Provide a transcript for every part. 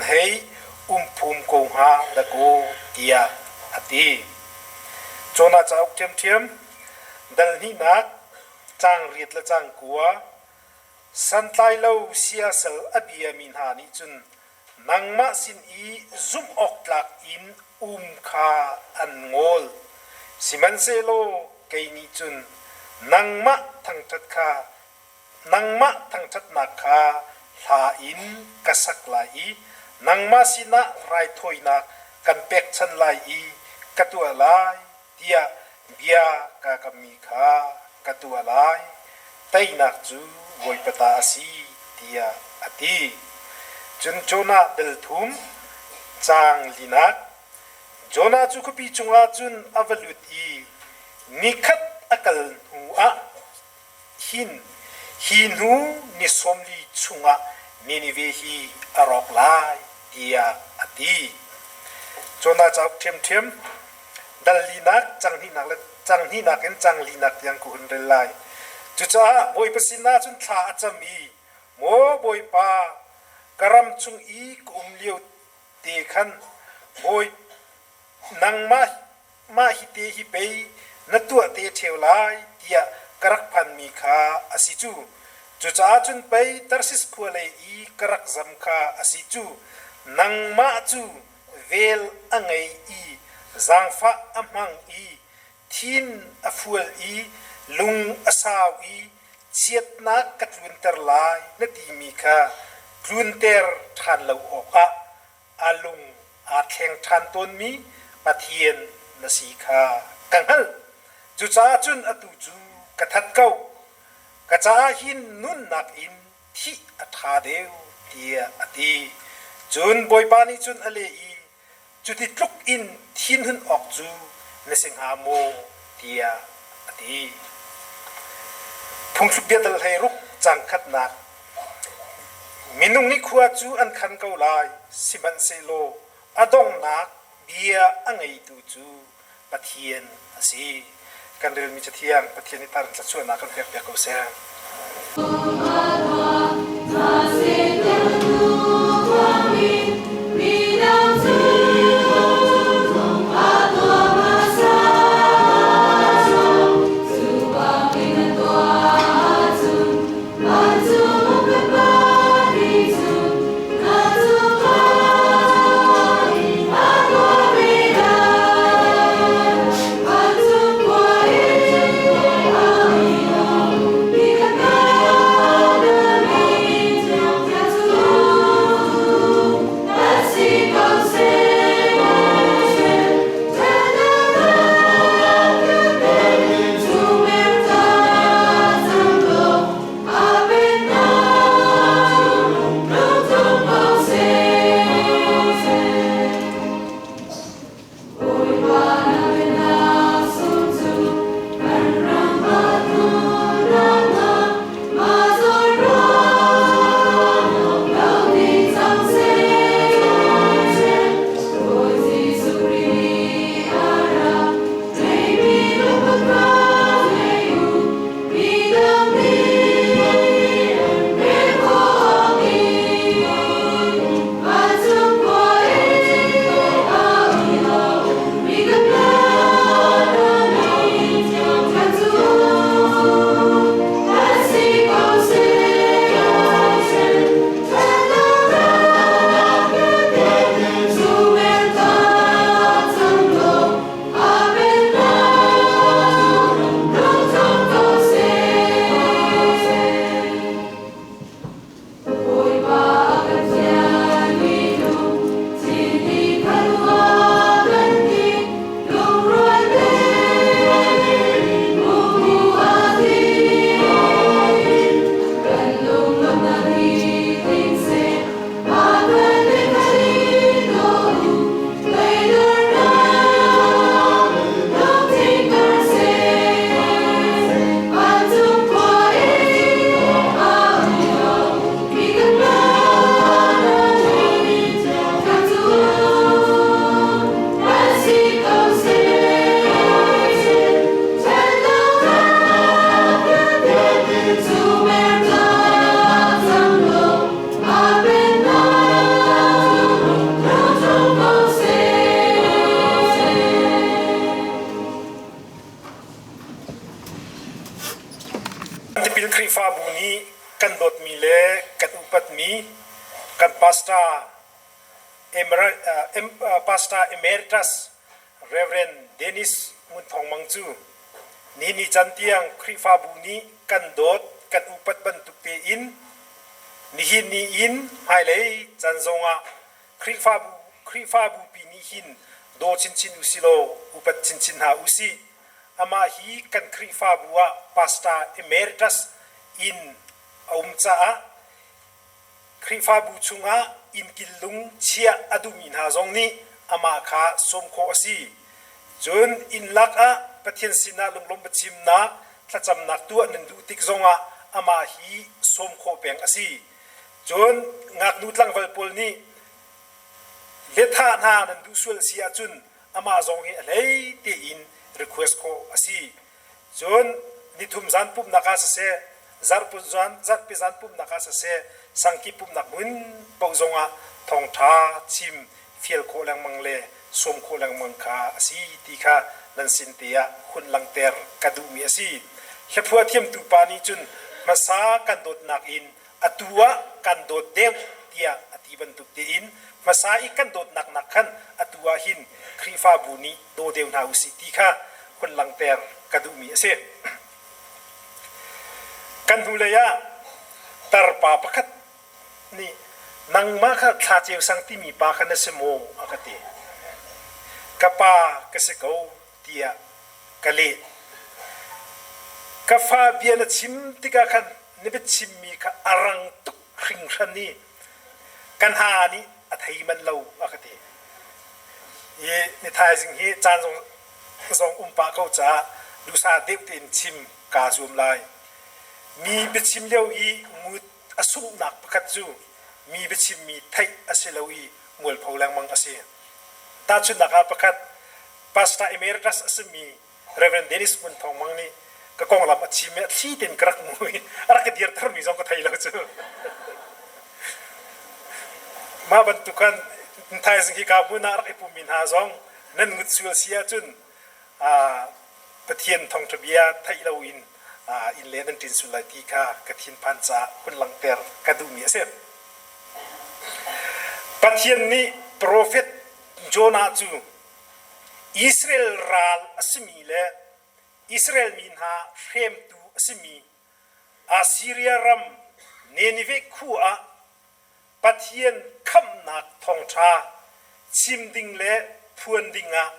Hei um phum ko hnga dakaw tiah a ti. Jonah cauk ṭhiamṭhiam dal hnihnak caang riat le caang kua santlailo siasal a biami hna nih cun nangmah sin i zumh awk tlak in um kha an ngol. Sihmanhsehlaw kei nih cun nangmah thangṭhat kha Nangmah thangṭhatnak kha hla in ka sak lai i nangmah sinah raithawinak kan pekchanh lai i ka tuah lai tiah bia kaa kammi kha ka tuah lai. Teinak cu Bawipa ta a si tiah a ti. Cun Jonah dal thum caang linak Jonah cu khuapi chungah cun a va lut i nikhat a kal hnuah hin hi hnu ni 40 chungah Nineveh hi a rawk lai tiah a ti. Jonah cauk ṭhiamṭhiam dal linak cang hnihnak le cang hnihnak in cang linak tiang ka hun rel lai. Cucaah Bawipa sinah cun thla a cam i, Maw Bawipa, ka ram chung i ka um lio te khan Bawi nangmah mah hi te hi pei na tuah te ṭheo lai tiah ka rak phanmi kha a si cu. Cucaah cun pei Tarsis khua lei i ka rak zam kha a si cu. Nangmah cu vel a ngei i zaangfah a hmang i thin a fual i lung a sau i chiatnak ka tlunter lai na timi kha tlunter ṭhan lo awkah a lung aa thleng ṭhan tawnmi Pathian na si kha ka hngalh. Cucaah cun atu cu ka that ko. Ka caah hin nunnak in thih a ṭha deuh tiah a ti. Cun Bawipa nih cun a leh i, Cuti tluk in thinhun awk cu na si hnga maw? tiah a ti. Phungthluk bia dal 16 caang khatnak Minung nih khua cu an khan ko lai, sihmanhsehlaw a donghnak bia a ngeitu cu Pathian a si. Kan relmi Cathiang Pathian nih tar in thluachuahnak kan pekpiak ko seh. Tipil Khrihfabu nih kan dawtmi le kan upatmi kan pastor Pastor Emeritus Reverend Dennis Ngun Thawng Mang cu nini can tiang Khrihfabu nih kan dawt kan upat bantuk tein nihin ni in hmailei can zongah Khrihfabu Khrihfabu pi nih hin daw chinchin usilaw upat chinchin hna usih. Amah hi kan Khrihfabu ah Pastor Emeritus in a um caah Khrihfabu chungah innkil lung chiah a duhmi hna zong nih amah kha sawm khawh a si. Cun inn lakah Pathian sinah lunglawmh biachimnak, thlacamnak tuah nan duh tik zongah amah hi sawm khawh peng a si. Cun ngaknu tlangval pawl nih lethah hna nan duh sual a si ahcun amah zong hi a hlei tein request khawh a si. Cun nithum zan pumhnak ah siseh, zarhpi zan zarhpi zan pumhnak ah siseh, sangki pumhnak hmun paoh zongah thawngṭha chim fial khawh lengmang le sawm khawh lengmang kha a si ti kha nan sin te ah hun langhter ka duhmi a si. Hlaphuah thiamtu pa nih cun hmasa kan dawtnak in atu ah kan dawt deuh tiah a ti bantuk tein hmasa i kan dawtnak nak khan atu ah hin Khrihfabu nih daw deuh hna usih ti kha hun langhter ka duhmi a si. Kan hnulei ah tarpa pakhat nih nangmah kha thla ceu sang timi pa kha na si maw a ka ti. Ka pa ka si ko tiah ka leh. Ka fa bia na chim tikah khan na biachimmi kha a rang tuk hringhran i kan ha nih a thei manh lo a ka ti. I ni thaizing hi caan zong zong um pah ko caah duhsah deuh tein chim kaa zuam lai. Mi biachim lio i ngut a sunghnak pakhat cu mi biachimmi theih a si lo i mualpho lengmang a si. Tahchunhnak ah pakhat Pastor Emeritus a simi Reverend Dennis Ngun Thawng Mang nih ka konglam a chim i a thli tein ka rak mu i a rak ka dirtermi zong ka thei lo cu. Mah bantuk khan thaizing hi ka hmun ah rak i pummi hna zong nan ngut sual si ahcun Pathian thawngṭha bia theih loin inn le nan ṭin sul lai ti kha ka thinphan caah hun langhter ka duhmi a si. Pathian nih profet Jonah cu Israel ral a simi le Israel mi hna hremtu a simi Assiria ram Nineveh khua ah Pathian khamhnak thawngṭha chim ding le phuan dingah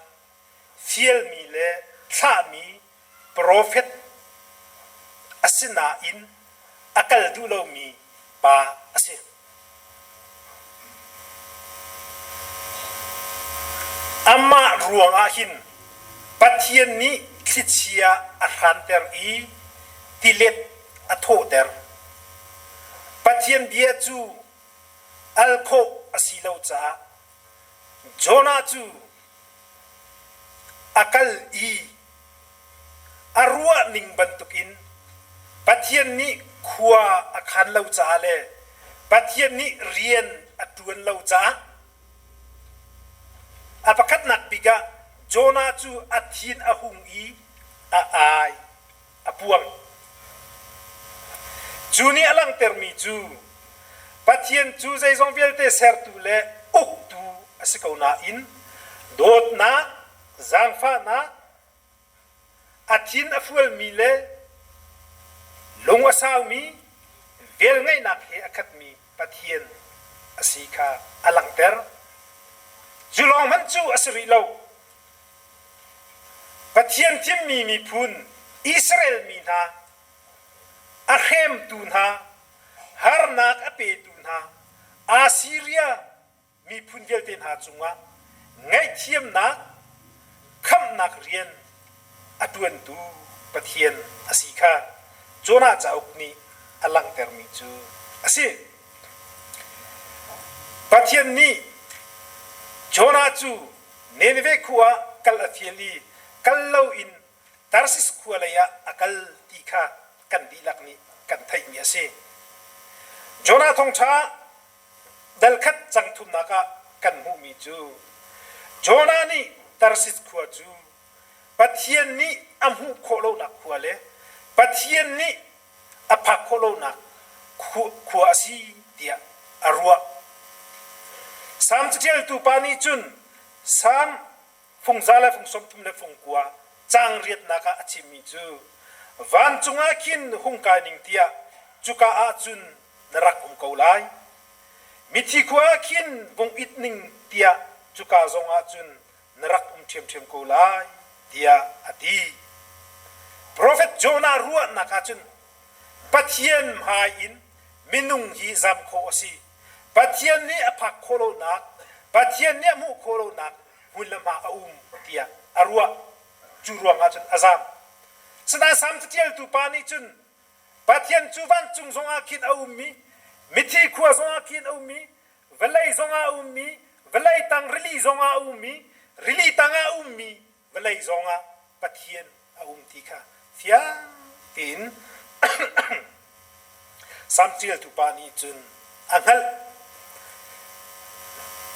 fialmi le thlahmi profet a si nain a kal duh lomi pa a si. Amah ruangah hin Pathian nih thlichia a hranter i tilet a thawhter. Pathian bia cu al khawh a si lo caah Jonah cu a kal i a ruahning bantukin Pathian nih khua a khan lo caah le Pathian nih rian a ṭuan lo caah a pakhatnak bik ah Jonah cu a thin a hung i a ai a puang. Cu nih a langhtermi cu Pathian cu zeizong vialte sertu le uktu a si ko nain dawtnak, zaangfahnak, a thin a fualmi le lung a saumi velngeihnak he a khatmi Pathian a si kha a langhter. Cu lawng hmanh cu a si rih lo. Pathian thimmi miphun Israel mi hna, a hremtu hna, harnak a petu hna, Assiria miphun vialte hna cungah ngaihthiamnak, khamhnak rian a ṭuantu Pathian a si kha Jonah cauk nih a langhtermi cu a si. Pathian nih Jonah cu Nineveh khua ah kal a fial i kal loin Tarsis khua lei ah a kal ti kha kan dihlak nih kan theihmi a si. Jonah thawngṭha dal khat cang thumnak ah kan hmuhmi cu Jonah nih Tarsis khua cu Pathian nih a hmuh khawh lonak khua le Pathian nih a. khawh lonak khua a si tiah a ruah. Salm caṭialtu pa nih cun Salm fungza le fung 30 le fung kua caang riatnak ah a chimmi cu vancung ah khin hung kai ning tiah cuka ah cun na rak um ko lai. Mithi khua ah khin vung it ning tiah cuka zong ah cun na rak um ṭhiamṭhiam ko lai tiah a ti. Profet Jonah ruahnak ah cun Pathian hmai in minung hi zam khawh a si. Pathian nih a phak khawh lonak, Pathian nih a hmuh khawh lonak hmun le hma a um tiah a ruah. Cu ruangah cun a zam. Sinain Salm caṭialtu pa nih cun Pathian cu vancung zongah khin a ummi, mithi khua zongah khin a ummi, vawlei zongah a ummi, vawlei tang rili zongah a ummi, rili tangah a ummi vawlei zongah Pathian a um ti kha fiang tein Salm ṭialtu pa nih cun a hngalh.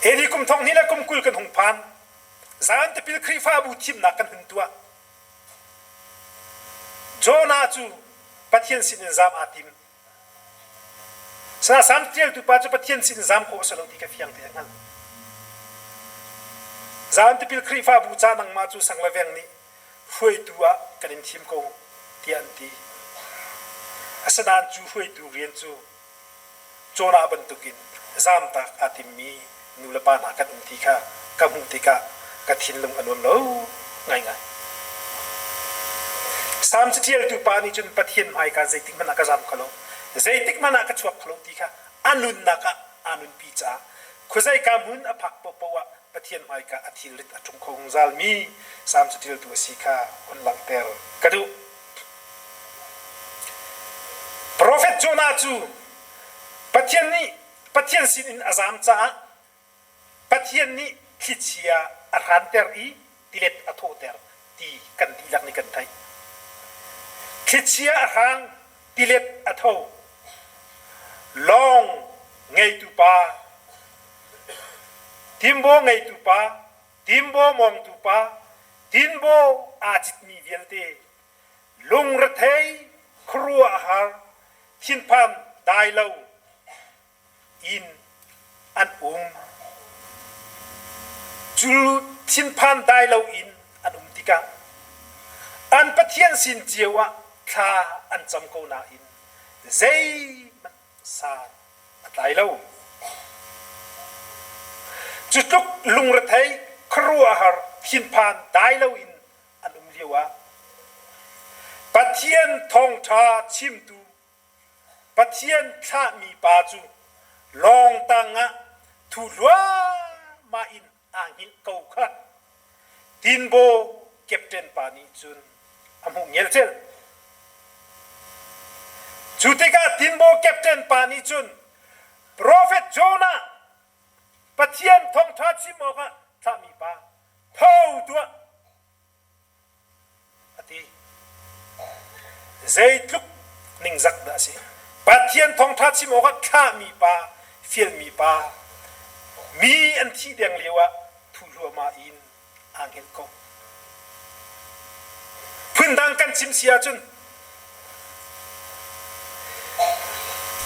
AD kum thong hnih le kum 20 kan hung phan. Zion tipil Khrihfabu thimnak kan hun tuah. Jonah cu Pathian sinin zam aa tim. Salm ṭialtu pa cu Pathian sin zam khawh a si lo ti kha fiang tein a hngalh. Zion tipil Khrihfabu ca nangmah cu sang le veng nih hruaitu ah kan in thim ko tiah an ti. Asinain cu hruaitu rian cu Jonah bantukin zamtak aa timmi nulepa hna kan um ti kha ka hmuh tikah ka thinlung a nuam lo ngaingai. Salm caṭialtu pa nih cun Pathian hmaika zeitik hmanh ah ka zam kho lo, zeitik hmanh ah ka chuak kho lo ti kha a nunnak ah aa nunpi caah khuazeika hmun a phak paohpaoh ah Pathian hmaika a thilrit a ṭum kho zungzalmi Salm caṭialtu a si kha hun langhter ka duh. Profet Jonah cu Pathian nih Pathian sinin a zaam caah Pathian nih thlichia a hranter i tilet a thawhter ti kan dihlak nih kan theih. Thlichia a hrang, tilet a tho. Lawng ngeitu pa, timbaw ngeitu pa, timbaw mawngtu pa, tinbaw aa citmi vialte lungrethei, khuaruahhar, thinphan dai lo in an um. Cu thinphan dai loin an um tikah an Pathian sin cio ah thla an cam ko nain zeihmanh san a tlai lo. Cu tluk lungrethei, khuaruahhar, thinphan dai loin an um lioah Pathian thawngṭha chimtu Pathian thlahmi pa cu lawng tangah thu hluahmah in aa hngilh ko kha Tinbaw captain pa nih cun a hmuh ngelcel. Cu tikah Tinbaw captain pa nih cun Profet Jonah Pathian thawngṭha chim awkah thlahmi pa tho tuah a ti. Zeitluk ningzak dah a si. Pathian thawngṭha chim awkah thlahmi pa, fialmi pa, mi an thih deng lio ah thu hluahmah in aa hngilh ko. Phundang kan chim si ahcun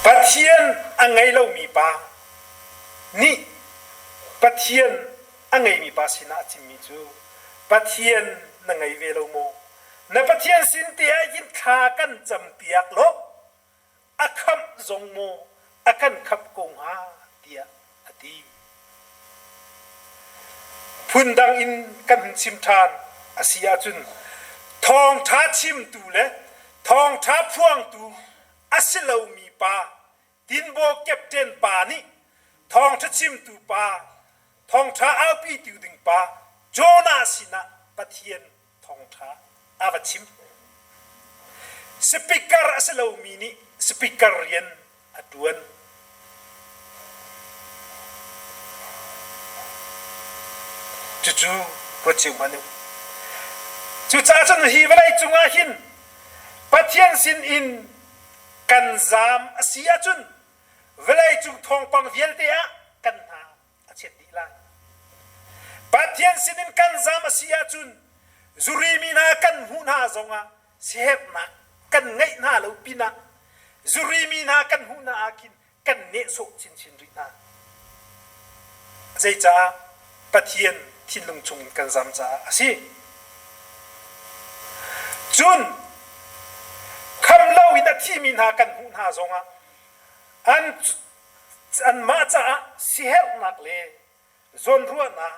Pathian a ngei lomi pa nih Pathian a ngeimi pa sinah a chimmi cu Pathian na ngei ve lo maw? Na Pathian sin te ah hin thla kan campiak law a khamh zong maw a kan khamh ko hnga tiah a ti. Phundang in kan hun chim ṭhan a si ahcun thawngṭha chimtu le thawngṭha phuangtu a si lomi pa Tinbaw captain pa nih thawngṭha chimtu pa, thawngṭha aupitu ding pa Jonah sinah Pathian thawngṭha a va chim. Speaker a si lomi nih speaker rian a ṭuan. Cucu ruat cio hmanh u. Cucaah cun hi vawlei cungah hin Pathian sin in kan zaam a si ahcun vawleicung thawngpang vialte ah kan hna a chiat dih lai. Pathian sinin kan zaam a si ahcun zuri mi hna kan hmuh hna zongah siherhnak kan ngeih hna lo pinah. Zuri mi hna kan hmuh hna ah khin kan nehsawh chinchin rih hna. Zeicah Pathian thinlung chung in kan zam caah a si. Cun kham loin a thimi hna kan hmuh hna zongah an anmah caah siherhnak le zawnruahnak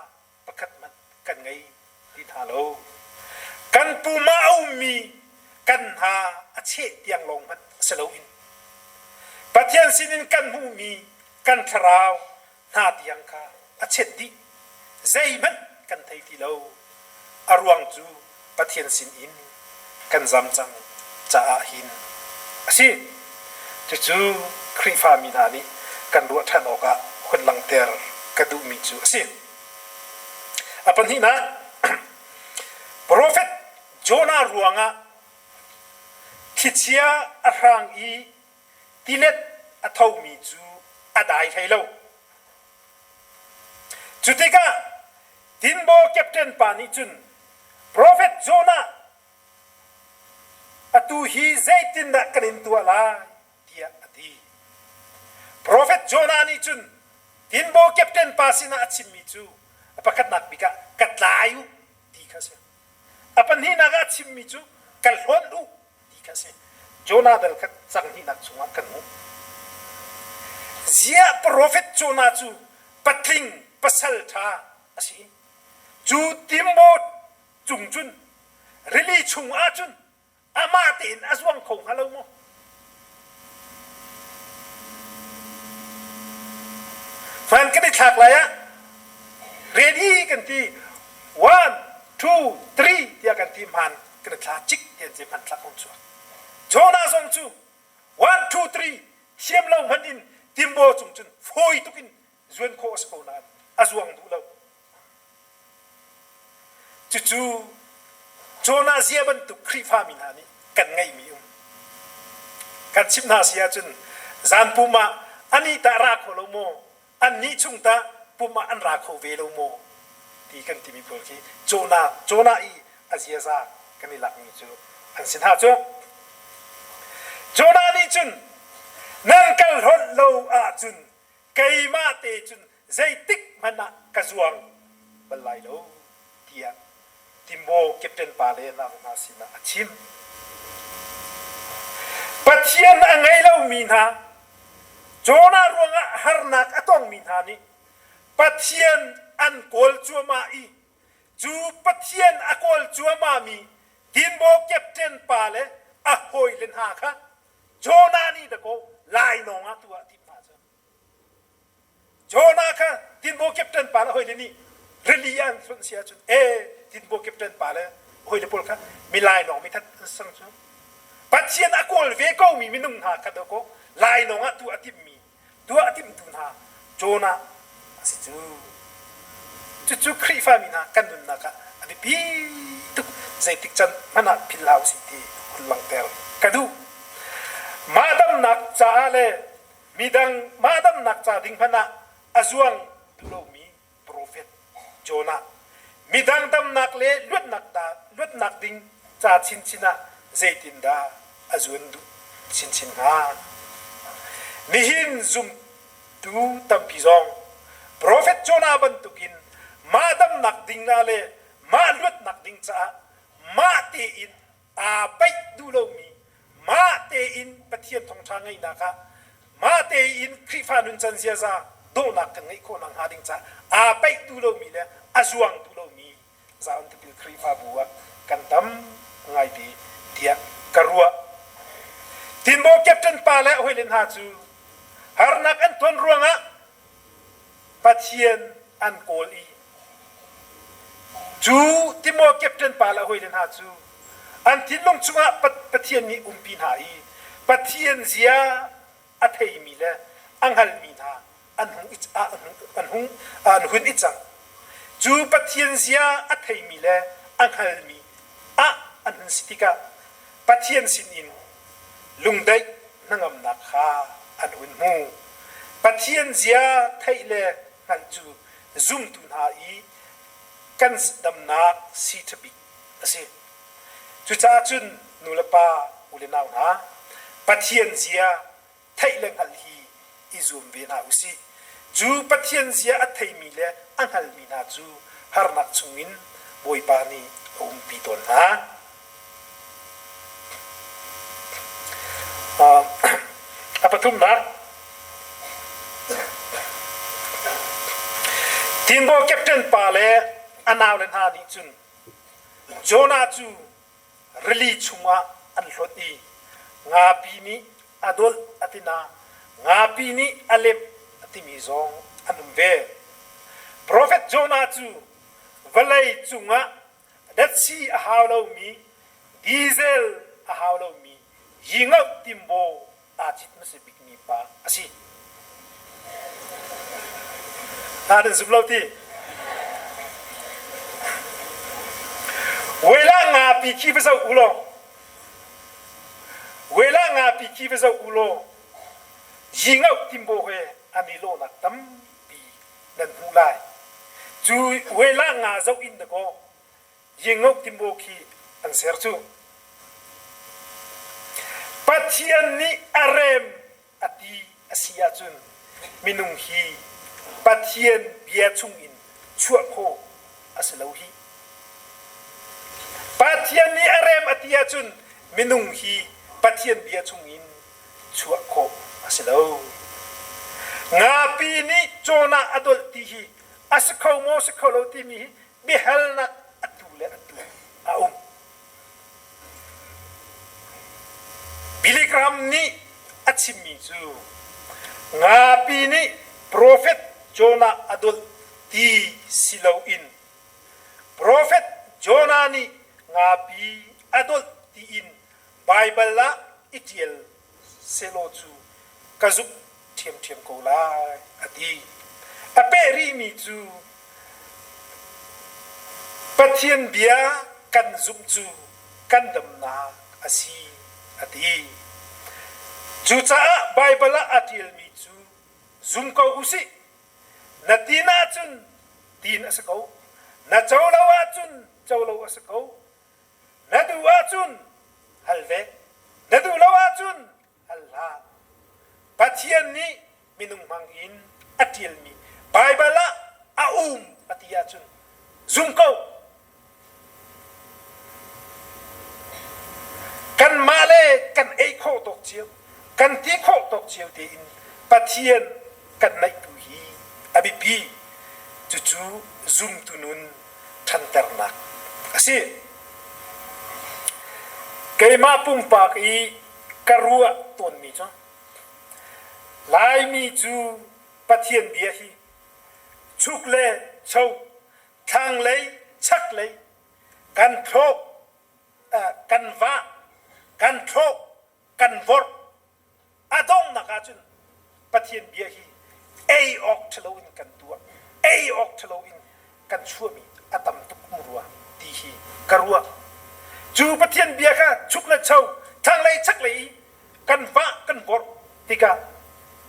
pakhat hmanh kan ngei ti hna lo. Kan pum ah a ummi kan hna a cheh tiang lawng hmanh si loin Pathian sinin kan hmuhmi kan thlarau hna tiang kha a chet dih. Zeihmanh kan thei ti lo. A ruang cu Pathian sinin kan zam cang caah hin a si. Cucu Khrihfami hna nih kan ruah ṭhan awkah hun langhter ka duhmi cu a si. A pahnihnak, profet Jonah ruangah thlichia a hrang i tilet a thomi cu a dai hlei lo. Cu tikah tinbaw captain pa nih cun profet Jonah atu hi zeitindah kan in tuah lai tiah a ti. Profet Jonah nih cun tinbaw captain pa sinah a chimmi cu a pakhatnak bik ah ka tlai u ti kha a si. A pahnihnak ah a chimmi cu ka hlonh u ti kha a si. Jonah dal kha cang hnihnak chungah kan hmuh. Ziah profet Jonah cu patling pasal ṭha a si. Cu timbaw cung cun rili chung ahcun amah tein a zuang kho hnga lo maw? Hman kan i thlak lai ah ready kan ti one two three tiah kan ti hman kan i thla cik tian ce hman thlak hong chuak. Jonah zong cu one two three thiam lo hmanh in timbaw cung cun fawi tuk in zuan khawh a si ko nain a zuang duh lo. Cucu Jonah zia bantuk Khrihfami hna nih kan ngeihmi um. Kan chimh hna si ahcun zan pum ah anih tah ra kho lo maw? Annih chung tah pum ah an ra kho ve lo maw? Ti kan timi pawl khi Jonah, Jonah i a ziaza kan i lakmi cu an si hna cu. Jonah nih cun nan kal hlonh lo ahcun keimah te cun zeitik hmanh ah ka zuang bal lai lo tiah Timbo captain pa le nang hna sinah a chim. Pathian a ngei lomi hna, Jonah ruangah harnak a tongmi hna nih Pathian an kawl cuahmah i cu Pathian a kawl cuahmahmi Timbo captain pa le a hawile hna kha Jonah nih dakaw lainawng ah tuah a timh hna cu. Jonah kha tinbaw captain pa le hawile nih rili ah an hlonh si ahcun ee tinbaw captain pa le hawile pawl kha mi lainawng mi that an sang cu. Pathian a kawl ve ko mi minung hna kha dakaw lainawng ah tuah a timhmi tuah a timhtu hna Jonah a si cu. Cucu Khrihfami hna kan nunnak ah a biapi tuk zeitik can hmanh ah philh hlah usih ti hun langhter ka duh. Mah damnak caah le midang mah damnak ca ding hmanh ah a zuang duh lomi profet Jonah midang damnak le luatnak da luatnak ding ca chinchin ah zeitindah a zuan duh chinchin hnga? Nihin zumtu tampi zong profet Jonah bantukin mah damnak ding ah le mah luatnak ding caah mah tein aa paih duh lomi mah tein Pathian thawngṭha ngaihnak ah mah tein Khrihfa nuncan ziaza dawhnak kan ngeih khawh nakhnga ding caah aa paih duh lomi le a zuang duh lomi Zion Tipil Khrihfabu ah kan tam ngaite tiah ka ruah. Tinbaw captain pa le hawile hna cu harnak an ton ruangah Pathian an kawl i cu Timo captain pa le hawile hna cu an thinlung chungah Pathian nih umpi hna i Pathian zia a theimi le a hngalmi hna an hung an hung an hun i cang. Cu Pathian zia a theimi le a hngalmi ah an hun si tikah Pathian sinin lungdaih hnangamnak kha an hun hmu. Pathian zia theih le hngalh cu zumtu hna i kan damnak si ṭha bik a si. Cucaah cun nu le pa, u le nau hna, Pathian zia theih le hngalh hi i zuam ve hna usih. Cu Pathian zia a theimi le a hngalmi hna cu harnak chungin Bawipa nih a umpi tawn hna. A pathumnak Tinbaw captain pa le a naule hna nih cun Jonah cu rili chungah an hlonh i ngapi nih a dolh a ti na ngapi nih a lemh a timi zong an um ve. Profet Jonah cu vawlei cungah datsi a hau lomi diesel a hau lomi yingoh timbaw aa cit hmasa bikmi pa a si. Hna nan zum lo ti. Wela ngapi khi va zoh u law Wela ngapi khi va zoh u law yingoh timbaw he an i lawhnak tampi nan hmuh lai. Cu wela nga zoh in dakaw Yingok timbaw khi an ser cu. Pathian nih a rem a ti a si ahcun minung hi Pathian bia chungin chuah khawh a si lo hih. Pathian nih a rem a ti ahcun minung hi Pathian bia chungin chuah khawh a si lo. Ngapi nih cawnah a dolh ti hi a si kho maw si kho lo timi hi biahalnak atu le atu a um. Billy Graham nih a chimmi cu ngapi nih profet Jonah a dolh ti si loin profet Jonah nih ngapi a dolh tiin Baibal ah i ṭial sehlaw cu ka zumh ṭhiamṭhiam ko lai a ti. A peh rihmi cu Pathian bia kan zumh cu kan damnak a si a ti. Cucaah Baibal ah a ṭialmi cu zum ko usih. Na tin ahcun tin a si ko. Na co lo ahcun co lo a si ko. Na duh ahcun hal ve. Na duh lo ahcun hal hlah. Pathian nih minung hmang in a ṭialmi Baibal ah a um a ti ahcun zum ko. Kanmah le kan ei khawh tawk cio, kan ti khawh tawk cio tein Pathian kan naihtu hi a biapi. Cucu zumtu nun ṭhanternak a si. Keimah pumpak i ka ruah tawnmi cu Laimi cu Pathian bia hi chuk le cho, thlanglei, chaklei kan thlawk, kan vah, kan thlawk, kan vorh A donghnak ahcun Pathian bia hi ei awk ṭhalo in kan tuah, ei awk ṭhalo in kan chuahmi a tam tuk um rua ti hi ka ruah. Cu Pathian bia kha chuk le cho, thlanglei chaklei i kan vah kan vorh tikah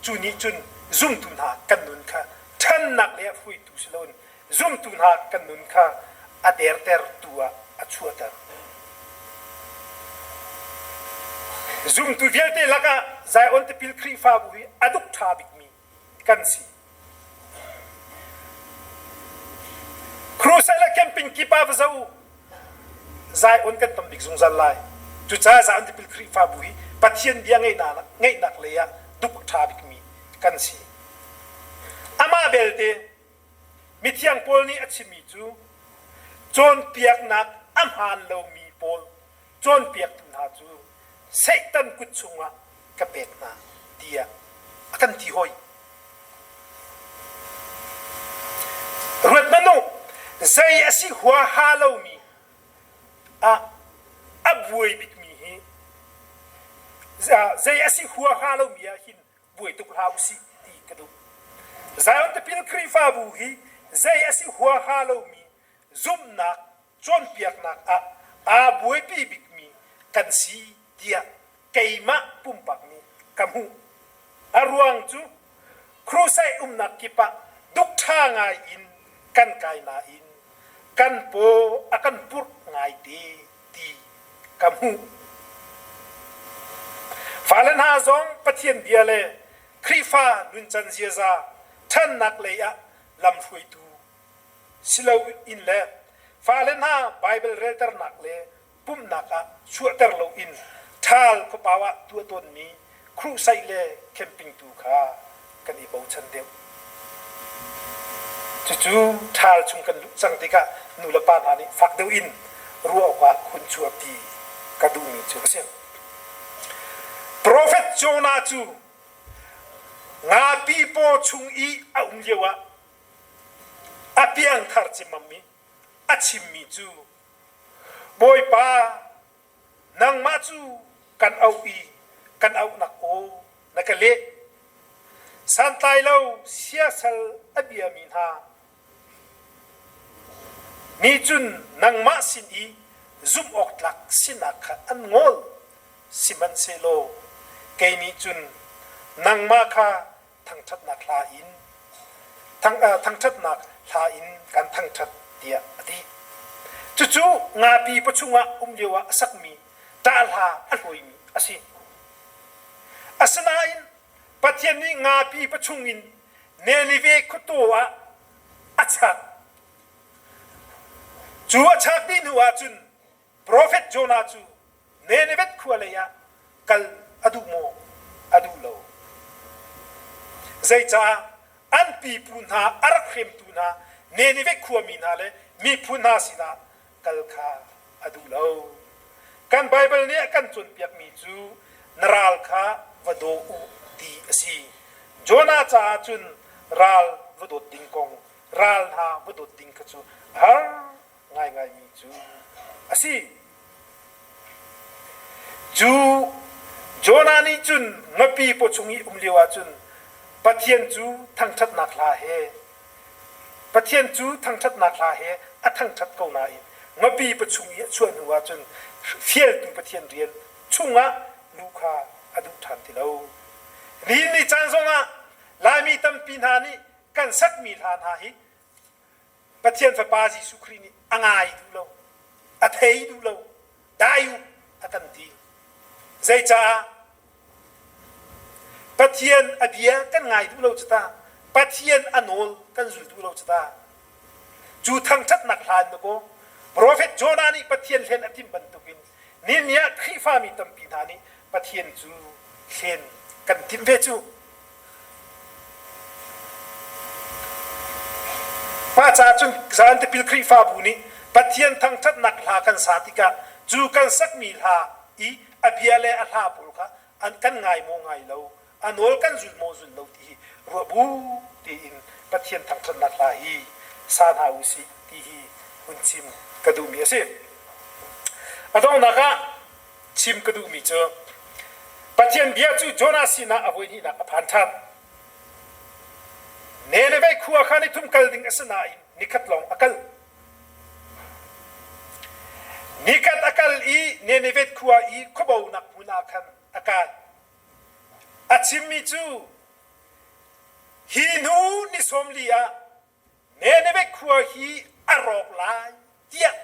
cu nih cun zumtu hna kan nun kha ṭhannak lei ah hruaitu si loin zumtu hna kan nun kha a dertertu ah a chuahter. Zumtu vialte lakah Zion tipil Khrihfabu hi a duk ṭha bikmi kan si. Crusade le camping kip ah va zoh u. Zion kan tam bik zungzal lai. Cucaah Zion tipil Khrihfabu hi Pathian bia ngeihnak, ngeihnak lei ah duk ṭha bikmi kan si. Amah belte Mithiang Paul nih a chimmi cu cawnpiaknak a hmaan lomi pawl cawnpiaktu hna cu Satan kut chungah ka pek hna tiah a kan ti hoi. Ruat hmanh u, zei a si huaha lomi ah a buai bikmi hi zei a si huaha lomi ah hin buai tuk hlah usih ti ka duh. Zion Tipil Khrihfabu hi zei a si huaha lomi zumhnak cawnpiaknak ah aa buaipi bikmi kan si tiah keimah pumpak nih ka hmuh. A ruang cu crusade umnak kip ah dukṭha ngai in kan kai nain kan paw a kan purh ngai te ti ka hmuh. Fale hna zong Pathian bia le Khrihfa nuncan ziaza ṭhannak lei ah lamhruaitu si loin le fale hna Baibal relternak le pumhnak ah chuahter loin ṭhal khuapau ah tuah tawnmi khuhsaih le camping tu kha kan i bochan deuh. Cucu ṭhal chung kan luh cang tikah nulepa hna nih fak deuh in ruah awkah hun chuahpi ka duhmi cu a si. Profet Jonah cu ngapi paw chung i a um lioah a piangthar cimam i a chimmi cu Bawipa nangmah cu kan auh i kan auhnak aw na ka leh. Santlai lo siasal a biami hna nih cun nangmah sin i zumh awk tlak sinak kha an ngol. Sihmanhsehlaw kei nih cun nangmah kha thangṭhatnak hla in thangṭhatnak hla in kan thangṭhat tiah a ti. Cucu ngapi pachung ah um lio ah a sakmi ṭah hla a hlawimi a si. Asinain Pathian nih ngapi pachung in Nineveh khuataw ah a chak. Cu a chak dih hnu ahcun Profet Jonah cu Nineveh khua lei ah kal a duh maw? A duh lo. Zeicah an pipu hna a rak hremtu hna Nineveh khuami hna le miphun hna sinah kal kha a duh lo. Kan Baibal nih a kan cawnpiakmi cu na ral kha va daw u ti a si. Jonah caah cun ral va dawt ding kong, ral hna va dawt ding kha cu a har ngaingaimi cu a si. Cu Jonah nih cun ngapi pawchung i um lio ahcun Pathian cu thangṭhatnak hla he Pathian cu thangṭhatnak hla he a thangṭhat ko nain ngapi pachung i a chuah hnu ahcun fialtu Pathian rian chungah luh kha a duh ṭhan ti lo. Nihin ni caan zongah Laimi tampi hna nih kan sakmi hla hna hi Pathian Fapa Jesuh Khrih nih a ngai duh lo, a thei duh lo, dai u a kan ti. Zeicah? Pathian a bia kan ngai duh lo cu ta. Pathian a nawl kan zul duh lo cu ta. Cu thangṭhatnak hlan na kaw Profet Jonah nih Pathian hlen a timh bantukin nihin ah Khrihfami tampi hna nih Pathian cu hlen kan timh ve cu. Mah caah cun Zion Tipil Khrihfabu nih Pathian thangṭhatnak hla kan sa tikah cu kan sakmi hla i a bia le a hla pawl kha an kan ngai maw ngai lo, a nawl kan zul maw zul lo ti hi ruah bu tiin Pathian thangṭhatnak hla hi sa hna u sih ti hi hun chim ka duhmi a si. A donghnak ah chim ka duhmi cu Pathian bia cu Jonah sinah a voihnihnak a phan ṭhan. Nineveh khua kha nithum kal ding a si nain nikhat lawng a kal. Nikhat a kal i Nineveh khua i khuabonak hmun ah khan a kai. A chimmi cu hi hnu ni 40 ah Nineveh khua hi a rawk lai tiah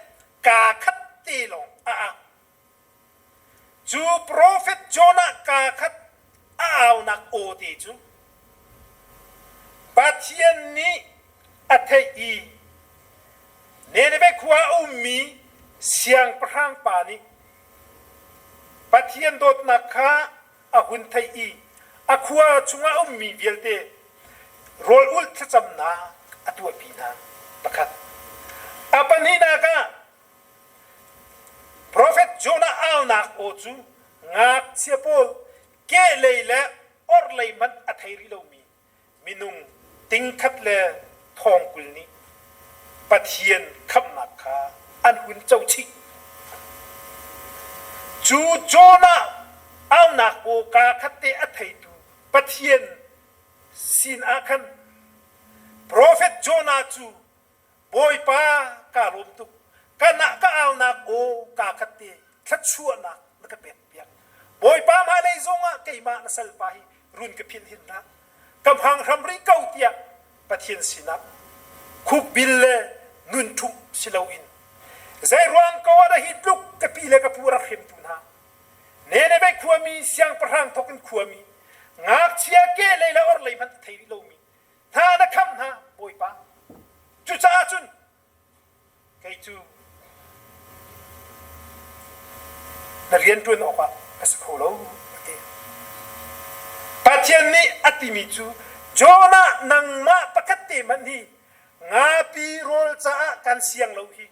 kaa khat te lawng a au. Cu profet Jonah kaa khat a aunak aw te cu Pathian nih a theih i Nineveh khua a ummi siangpahrang pa nih Pathian dawtnak kha a hun theih i a khua chungah a ummi vialte rawl ulh thlacamnak a tuahpi hna. Pakhat. A pahnihnak ah Profet Jonah aunak aw cu ngakchia pawl kehlei le orhlei hmanh a thei rih lomi minung tingkhat le thawngkul nih Pathian khamhnak kha an hun co chih. Cu Jonah aunak aw kaa khat te a theitu Pathian sin ah khan Profet Jonah cu Bawipa kaa lawm tuk ka nah ka aunak aw kaa khat te thluachuahnak na ka pek piak Bawipa hmailei zongah keimah na salpa hi run ka philh hin hlah ka hmang hram rih ko tiah Pathian sinah khukbil le nun ṭhumh si loin zei ruang ko ah dah hi tluk ka pi le ka pu rak hremtu hna. Nineveh khuami siangpahrang thawk in khuami ngakchia ke lei le orhlei hmanh a thei rih lomi hna na khamh hna Bawipa. Cucaah cun kei cu na rianṭuan awkah ka si kho lo a ti. Pathian nih a timi cu Jonah nangmah pakhat te hmanh hi ngapi rawl caah kan siang lo hi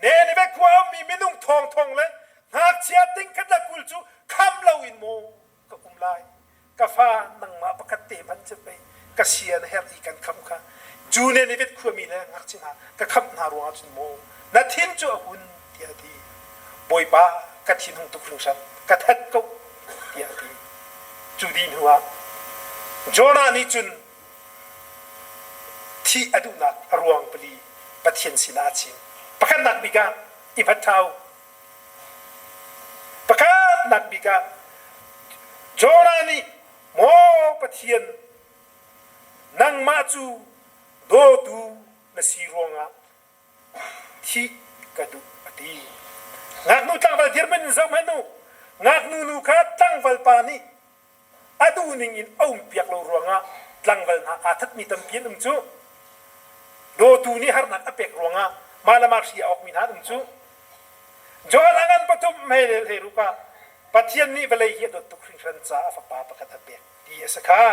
Nineveh khua ummi minung thawngthawng le ngakchia tingkhat le 20 cu kham loin maw ka um lai? Ka fa nangmah pakhat te hmanh cu pei ka sia na herh i kan khamh kha. Cu Nineveh khuami le ngakchia hna ka khamh hna ruangah cun maw na thin cu a hun tiah a ti. Bawipa ka thin hung tuk hringhran ka that ko tiah a ti. Cu dih hnuah Jonah nih cun Thih a duhnak a ruang pali Pathian sinah a chim. Pakhatnak bik ah i hmat ṭha u. Pakhatnak bik ah Jonah nih Maw Pathian, nangmah cu dawtu na si ruangah thih ka duh a ti. Ngaknu tlangval dirhmun in zoh hmanh u. Ngaknu nu kha tlangval pa nih A duhning in a umpiak lo ruangah tlangval hna aa thatmi tampi an um cu. Dawtu nih harnak a pek ruangah mah le mah hri a awkmi hna an um cu. John a ngan pathum hmei le ruk ah Pathian nih vawlei hi a dawt tuk hringhran caah a fapa pakhat a pek ti a si kha.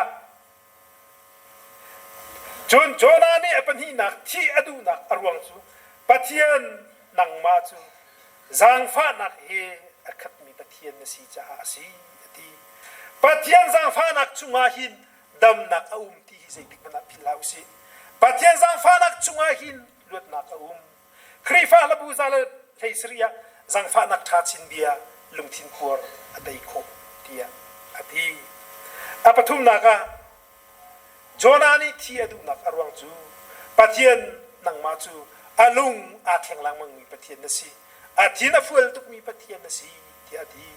Cun Jonah nih a pahnihnak thih a duhnak a ruang cu Pathian nangmah cu zaangfahnak he a khatmi Pathian na si caah a si a ti. Pathian zaangfahnak chungah hin damnak a um ti hi zeitik hmanh ah philh hlah usih. Pathian zaangfahnak chungah hin luatnak a um. Khrihfa hlabu za le hlei sarih ah zaangfahnak ṭha chin bia lungthin kuar a tei khawh tiah a ti. A pathumnak ah Jonah nih thi a duhnak a ruang cu Pathian nangmah cu a lung aa thleng lengmangmi Pathian na si. A thin a fual tukmi Pathian na si tiah a ti.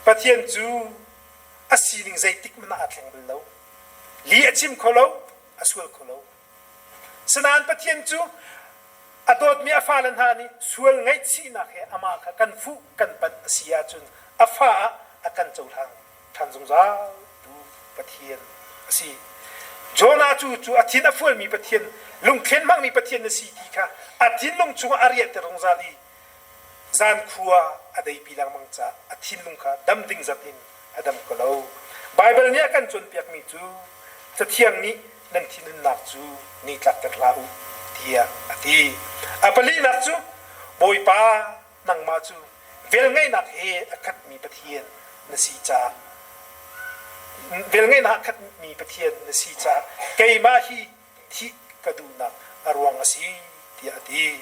Pathian cu a sining zeitik hmanh ah aa thleng bal lo. Li a chim kho lo, a sual kho lo. Sinain Pathian cu a dawtmi a fale hna nih sual ngaihchihnak he amah kha kan fuh kan panh a si ahcun a fa ah a kan cohlang ṭhan zungzal tu Pathian a si. Jonah cu cu a thin a fualmi Pathian, lungthlen hmangmi Pathian na si ti kha a thinlung chungah a riahter zungzal i zan khua a deipi lengmang caah a thinlung kha dam ding zat in a dam ko lo. Baibal nih a kan cawnpiakmi cu Cathiang nih nan thinhunnak cu ni tlakter hlah u tiah a ti. A palinak cu Bawipa nangmah cu velngeihnak he a khatmi Pathian na si caah velngeihnak a khatmi Pathian na si caah keimah hi thih ka duhnak a ruang a si tiah a ti.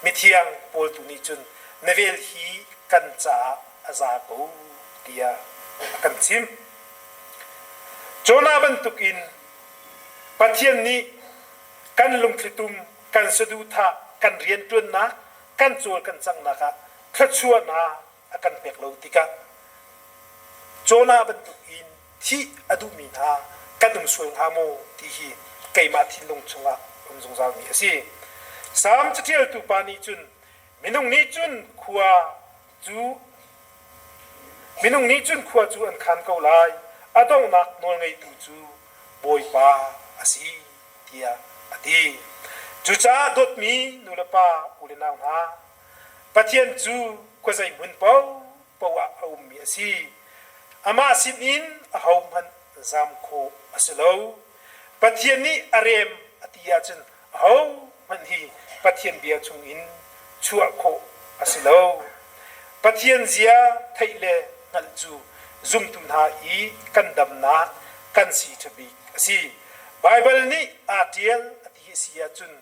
Mithiang Paul tu nih cun na vel hi kan caah a za ko tiah a kan chimh. Jonah bantukin Pathian nih kan lungthlitum, kan saduhthah, kan rianṭuannak, kan cawl kan canghnak ah thluachuahnak a kan pek lo tikah Jonah bantukin thih a duhmi hna kan um sual hnga maw ti hi keimah thinlung chungah um zungzalmi a si. Salm caṭialtu pa nih cun minung nih cun khua cu minung nih cun khua cu an khan ko lai a donghnak nawlngeitu cu Bawipa a si tiah a ti. Cucaah dawtmi nulepa u le nau hna Pathian cu khuazei hmun paohpaoh ah a ummi a si. Amah sinin ahohmanh zam khawh a si lo. Pathian nih a rem a ti ahcun ahohmanh hi Pathian bia chungin chuah khawh a si lo. Pathian zia theih le hngalh cu zumtu hna i kan damnak kan si ṭha bik a si. Baibal nih aa ṭial a ti a si ahcun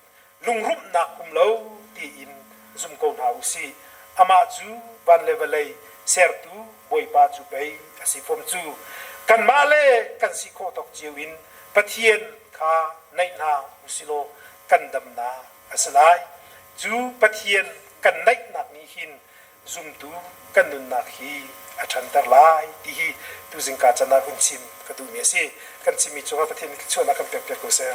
lungrumhnak um lo tiin zum ko hna u sih. Amah cu van le vawlei sertu Bawipa cu pei a si fom cu. Kanmah le kan si khawh tawk cio in Pathian kha naih hna u si law kan damnak a si lai. Cu Pathian kan naihnak nih hin zumtu kan nunnak hi a ṭhanter lai ti hi tuzingka can ah hun chim ka duhmi a si. Kan chimmi cungah Pathian nih thluachuahnak kan pekpiak ko seh.